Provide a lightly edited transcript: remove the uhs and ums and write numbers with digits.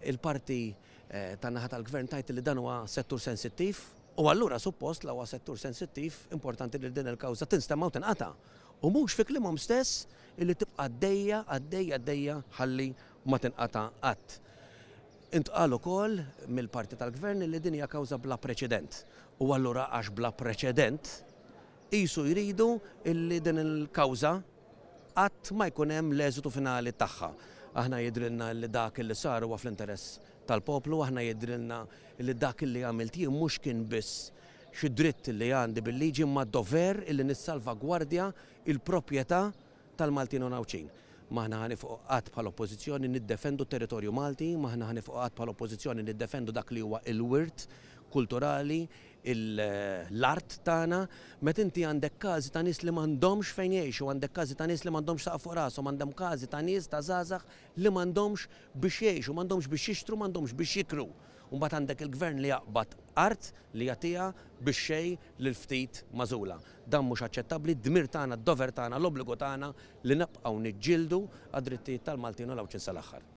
Il-parti tan-naħa tal-Gvern tgħid li dan huwa settur sensittiv u allura suppost la huwa settur sensittiv importanti li din il-kawża tinstema' u tinqata'. U mhux fi kliemhom stess illi tibqa' għaddejja, għaddejja, għaddejja ħalli ma tinqata' qatt. Intqal ukoll mill-parti tal-Gvern illi din hija kawża bla preċedent. U allura għax bla preċedent, qisu jridu illi din il-kawża qatt ma jkun hemm l-eżitu finali tagħha. Aħna jidhrilna illi dak illi sar huwa fl-interess tal-poplu, aħna jidhrilna illi dak illi għamilt jien mhux kien biss xi dritt illi għandi bil-liġi imma dover illi nissalvagwardja il-proprjetà tal-Maltin u l-Għawdxin. M'aħna ħa nifqu qatt bħala Oppożizzjoni niddefendu t-territorju Malti, m'aħna ħa nifqu qatt bħala Oppożizzjoni niddefendu dak li huwa l-wirt kulturali, l-art tagħna. Meta inti għandek każi ta' nies li m'għandhomx fejn jgħixu, għandek każi ta' nies li m'għandhomx saqaf fuq rashom, għandhom każi ta' nies ta' żgħażagħ li m'għandhomx biex jgħixu, m'għandhomx biex jixtru, m'għandhomx biex jikru. U mbagħad għandek il-Gvern li jaqbad art li jagħtiha bix-xejn lil ftit magħżula. Dan mhux aċċettabbli, d-dmir tagħna, d-dover tagħna, l-obbligu tagħna li nibqgħu niġġieldu għad-drittijiet tal-Maltin u l-Għawdxin sal-aħħar.